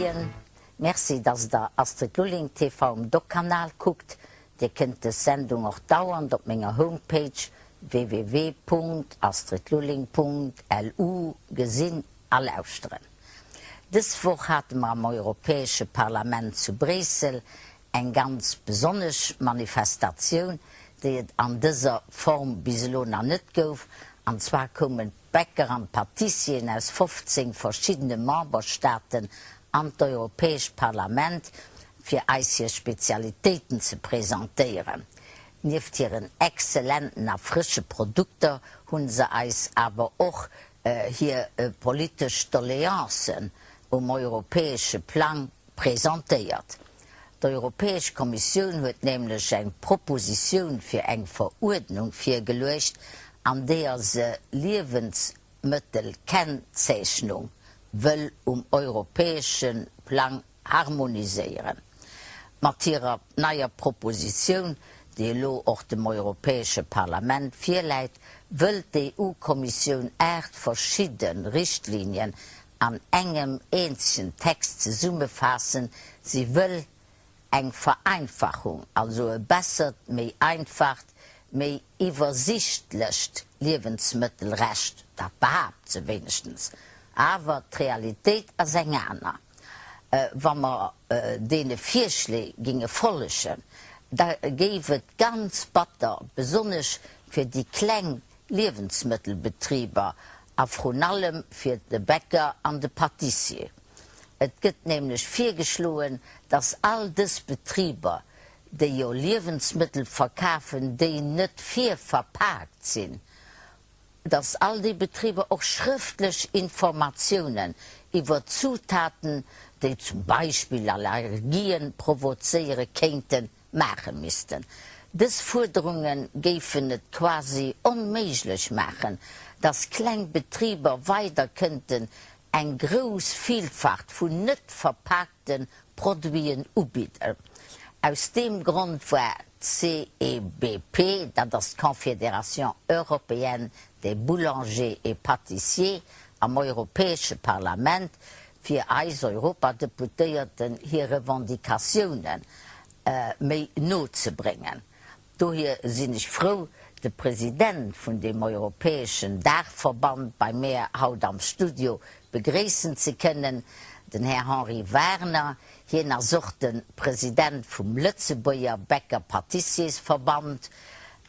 Moien. Merci, dass der Astrid Lulling TV um Doc-Kanal kuckt. Dir kënnt dës Sendung och dauernd op menger Homepage www.astridlulling.lu gesinn a lauschteren. Dës Woch hate mer am Europäesche Parlament zu Bréissel eng ganz besonnesch Manifestatioun, déi et an dëser Form bis elo nach net gouf, an zwar koumen d'Bäcker an d'Pâtissieren aus 15 verschiddene Memberstaaten an d'Europäescht Parlament, fir eis hir Spezialitéiten ze presentéieren. Nieft hiren exzellenten a frësche Produkter hu se eis awer och hir politesch Doleancen um europäesche Plang presentéiert. D'Europäesch Kommissioun huet nämlech eng Propositioun fir eng Veruerdnung virgeluecht, an deeër se Liewensmëttelkennzeechnung wëll um europäesche Plang harmoniséieren. Mat hirer neier Propositioun, déi elo och dem Europäesche Parlament virläit, wëll d'EU-Kommissioun 8 verschidde Richtlinien an engem eenzegen Text zesummefaassen, si wëll eng Vereinfachung, also e bessert, méi einfacht, méi iwwersichtlecht Liewensmëttelrecht, dat behaapt se wéinegstens, awer d'Realitéit ass eng aner. Wa mer deene Virschléi ginge follegen, da géif et ganz batter, besonnesch fir déi kleng Liewensmëttelbetriber a vrun allem fir de Bäcker an de Pâtissier. Et gëtt nämlech virgeschloen, dass all dës Betriber, déi jo Liewensmëttel verkafen, déi net virverpaakt sinn, dass all déi Betriber och schrëftlech Informatiounen iwwer Zutaten, déi zum Beispill Allergien provozéiere kéinten, maache missten. Dës Fuerderunge géifen et quasi onméiglech maachen, dass kleng Betriber weider kënnten eng grouss Vielfalt vun net verpaakte Produiten ubidden. Aus deem Grond war d'CEBP, dat ass d'Confédération européenne des boulangers et pâtissiers, am Europäesche Parlament, fir eis Europadeputéierten hir Revendicatioune méi no ze bréngen. Dohier sinn ech frou, de President vun deem europäeschen Daachverband bei mär haut am Studio begréissen ze kënnen, den Här Henri Werner. Hien ass och de President vum Lëtzebuerger Bäcker-Pâtissiersverband.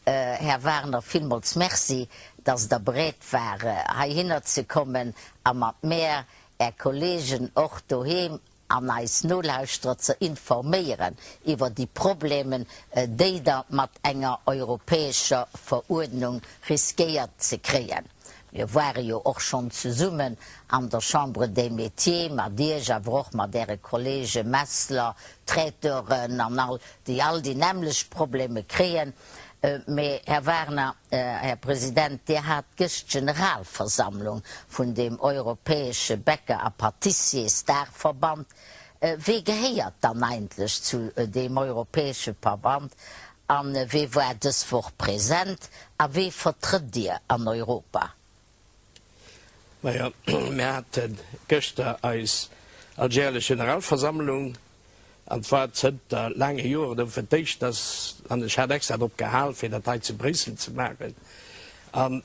Här Werner, villmools Merci, dass Der bereet war, heihinner ze kommen a mat mär Är Kollegen och doheem an eis Nolauschterer ze informéieren iwwer déi Problemen, déi Der mat enger europäescher Veruerdnung riskéiert ze kréien. Mir ware jo och schonn zesummen an der Chambre des Métiers mat Iech, awer och mat Äre Kollege Messler, Traiteuren an all, déi all déi nämmlecht Probleme kréien. Mee, Här Werner, Här President, Dir hat gëscht d'Generalversammlung vun deem europäesche Bäcker a Pâtissiersdaachverband. Wee gehéiert dann eigentlech zu deem europäesche Verband a wee war dës Woch present a wee vertrëtt Dir an Europa? Majo, mir hate gëschter eis alljährlech Generalversammlung an et war zënter laange Joren erëm fir d'éischt, dass, an ech hat extra drop gehal, fir dat hei zu Bréissel ze maachen, an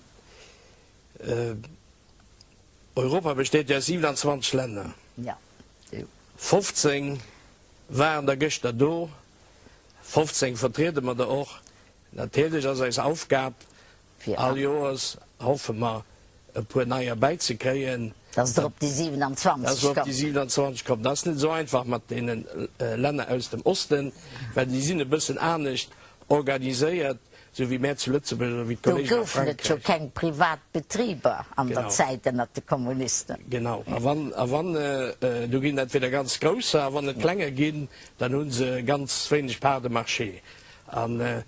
Europa besteet jo aus 27 Länner, 15 waren der gëschter do, 15 vertriede mer der och. Natierlech ass eis Aufgab, All Joers hoffe mer e puer neier bäizekréien. Dass der op déi 27 kommt. Dass mer op déi 27 kommen. Dat ass net esou einfach mat deene Länner aus dem Osten, well déi sinn e bëssen anescht organiséiert, esou wéi mär zu Lëtzebuerg oder wéi d'Kollegen a Frankräich. Do goufen et jo keng privat Betriber an der Zäit ënnert de Kommunisten. Genau. A wann, a wann, do ginn entweder ganz grousser, a wann et klenger ginn, dann hu se ganz wéineg Part de marché. An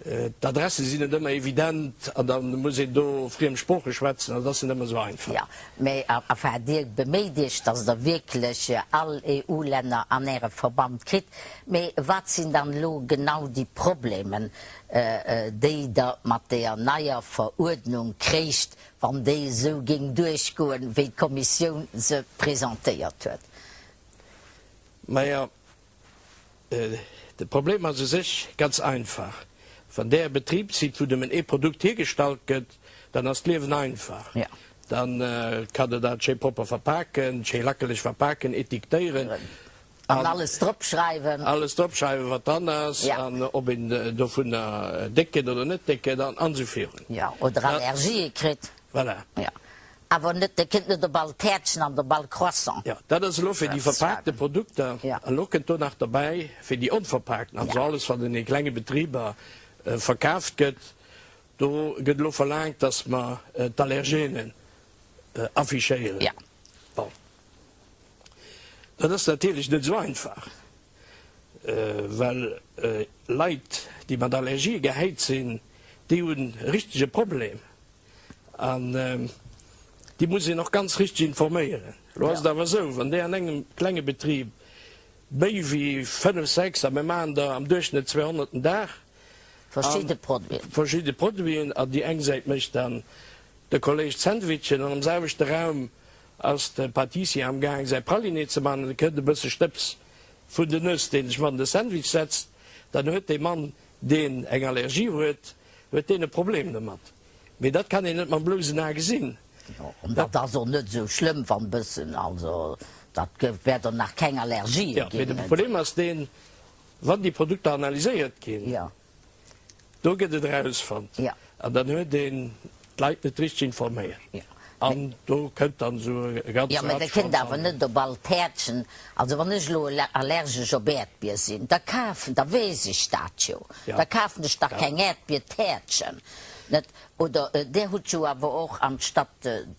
d'Adresse sinn net ëmmer evident an da muss een do friem Sprooche schwätzen, also dat ass net ëmmer esou einfach. Jo, mä enfin, Dir beméit Iech, datt Der wierklech all EU-Länner an Äre Verband kritt. Mä wat sinn dann elo genau déi Problemen, déi Der mat deeër neier Veruerdnung kréicht, wann déi esou géing duerchgoen, wéi d'Kommissioun se presentéiert huet? Majo, de Problem ass u sech ganz einfach, Wann Der e Betrib sidd, wou nëmmen ee Produkt hiergestallt gëtt, dann ass d'Liewen einfach. Da kann Der dat schéi propper verpaken, schéi lackeleg verpaken, étiquetéieren. An alles drop schreiwen. Alles drop schreiwen, wat dran ass, an ob een dovunner déck gëtt oder net déck gëtt, an esou virun. Jo, oder Allergië kritt. Voilà. Jo. Awer net, Dir kënnt net op all Täertchen an op all Croissant. Jo, dat ass elo fir déi verpaakte Produkter. An elo kënnt do nach derbäi, fir déi onverpaakten, also alles, wat an deene klenge Betriber verkaaft gëtt, do gëtt elo verlaangt, dass mer d'Allergenen affichéieren. Bon. Dat ass natierlech net esou einfach, well Leit, déi mat Allergië gehäit sinn, déi hunn e richtege Problem an déi muss een och ganz richteg informéieren. Elo ass et awer esou, wann déi an engem klenge Betrib méi wéi fënnef, sechs, a mir maachen der am Duerchschnëtt 200 den Dag, Verschidde Produiten. Verschidde Produiten, an déi eng Säit mécht dann de Kolleg d'Sandwichen an am selwechte Raum ass de Patissier am gaang säi Praliné ze man an et kënnt e bësse Stëbs vun den Nëss, deen sech mat an de Sandwich setzt, dann huet dee Mann, deen eng Allergie huet, huet deen e Problem domat. Mee dat kann een net mam blousen A gesinn. Jo, an dat ass och net esou schlëmm, wann bëssen, also dat wäert och nach keng Allergië ginn. Jo, mee de Problem ass deen, wann déi Produkter analyséiert ginn, Do gëtt et erausfonnt. An dann huet een d'Leit net richteg informéiert. An do kënnt dann esou e ganze Jo, mä der kënnt awer net op all Täertchen. Also wann ech elo allergesch op Äerdbier sinn, da kafen, da weess ech dat jo, da kafen ech dach keng Äerdbiertäertchen, net? Oder där hutt jo awer och, anstatt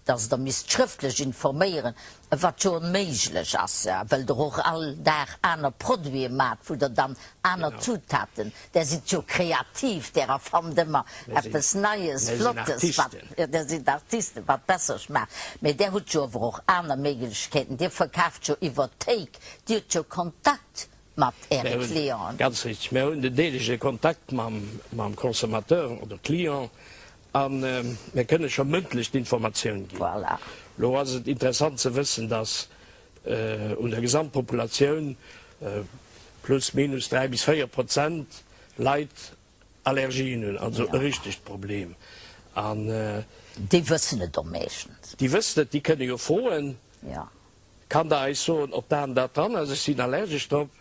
datt Der misst schrëftlech informéieren, wat jo onméiglech ass, well Der och all Dag aner Produite maacht, wou Der dann aner Zutaten, Der sidd jo kreativ, Der erfannt ëmmer eppes Neies, Flottes, wat, Der sidd Artisten, wat besser schmaacht. Mee Der hutt jo awer och aner Méiglechkeeten, Dir verkaaft jo iwwer d'Théik, Dir hutt jo Kontakt mat Äre Clienten. Ganz richteg, mir hunn den deegleche Kontakt mam Consommateur oder Client A mir kënne scho mëndlech d'Informatioun ginn. Voilà. Elo ass et interessant ze wëssen, dass un der Gesamtpopulatioun plus minus 3 bis 4 Prozent Leit Allergien hunn, also e richtegt Problem. An. Déi wëssen et och meeschtens. Déi wëssen et, déi kënne jo froen. Jo. Kann Der eis soen, ob dat an dat dran ass? Ech sinn allergesch drop.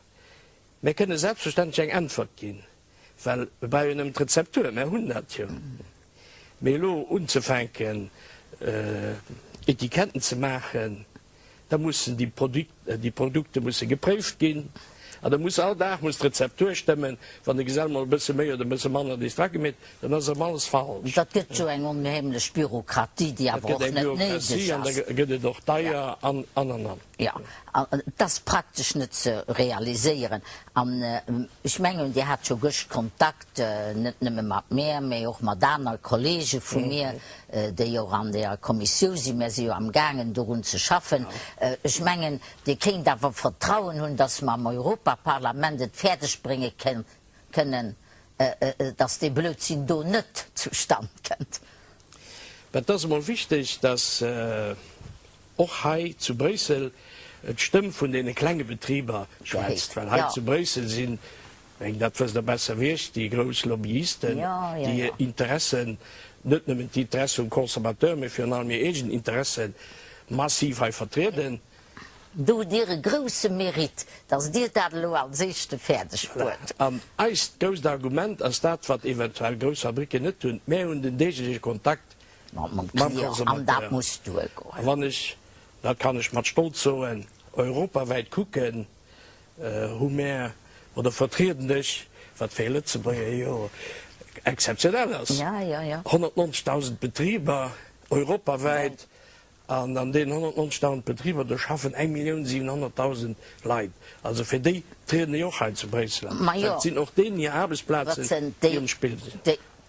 Mir kënne selbstverständlech eng Äntwert ginn. Well mir brauche jo nëmmen d'Rezeptur, mär hunn dat jo. Mee elo unzefänken, Etiketten ze maachen, da mussen déi déi Produkte musse gepréift ginn an da muss all Dag muss d'Rezeptur stëmmen. Wann de Gesell mol e bësse méi oder e bësse manner dees dragemeet, dann ass erëm alles falsch. Dat gëtt jo eng onheemlech Bürokratie, déi Dat awer gëtt och eng net néideg Bürokratie an da ass. gëtt et och deier an, an, an, an. Jo, an et ass praktesch net ze realiséieren. An ech mengen, Dir hat jo gëscht Kontakt, net nëmme mat mär, mä och mat aner Kollege vu mir, déi och an där Kommissiou sinn. Mär si jo amgaangen, dorun ze schaffen. Ech mengen, Dir kéint awer Vertrauen hunn, dass mer am Europaparlament et fäerdegbrénge kënnen, dass dee Blödsinn do net zustan kënnt. Mä et ass emol wichteg, dass och hei zu Bréissel d'Stëmm vun deene klenge Betriber schwätzt, well hei zu Bréissel sinn, ech mengen, dat wësst Der besser wéi ech, déi grouss Lobbyisten, déi hir Interessen, net nëmmen d'Interesse vum Consommateur, mä virun allem hir eegen Interessen massiv hei vertrieden. Do hutt Dir e grousse Mérite, dass Dir dat elo als Éischte fäerdeg bruet. An eist grousst Argument ass dat, wat eventuell grouss Fabricken net hunn, Mär hunn den deegleche Kontakt Mam Client, an dat muss duergoen. A wann ech, dat kann ech mat Stolz soen, europawäit kucken, hu mär, oder vertrieden ech, wat fir ee Lëtzebuerger jo exzeptionell ass, 190.000 Betriber europawäit. An an deenen 190.000 Betriber, do schaffen 1.700.000 Leit. Also fir déi trieden ech och hei zu Bréissel an, well et sinn och deenen hir Aarbechtsplazen, déi um Spill sinn.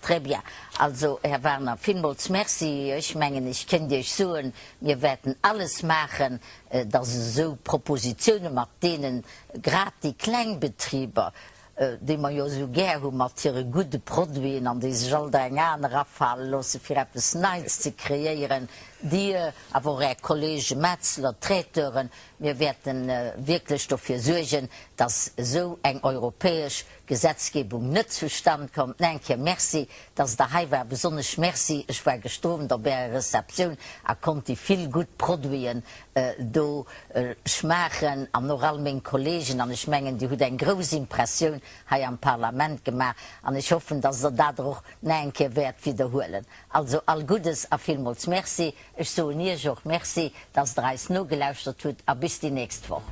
Très bien. Also, Här Werner, villmools Merci. Ech mengen, ech kéint Iech soen, mir wäerten alles maachen, dass esou Propositione mat deenen, grad déi kleng Betriber, déi mer jo esou gär hu mat hire gudde Produiten an déi sech alt eng aner afale loosse fir eppes Neits ze kreéieren. Dir, awer och Är Kollege Metzler, Traiteuren, mir wäerte wierklech dofir suergen, dass esou eng europäesch Gesetzgebung net zustan kommt. Nach eng Kéier Merci, dass Der hei waart. Besonnesch Merci, ech war gëschter Owend op Ärer Receptioun a konnt déi vill gutt Produiten do schmaachen an och all meng Kollegen. An ech mengen, Dir hutt eng grouss Impressioun hei am Parlament gemaach an ech hoffen, dass Der dat och nach eng Kéier wäert widderhuelen. Also all Guddes a villmools Merci. Ech soen Iech och Merci, dass Der eis nogelauschtert hutt a bis déi nächst Woch.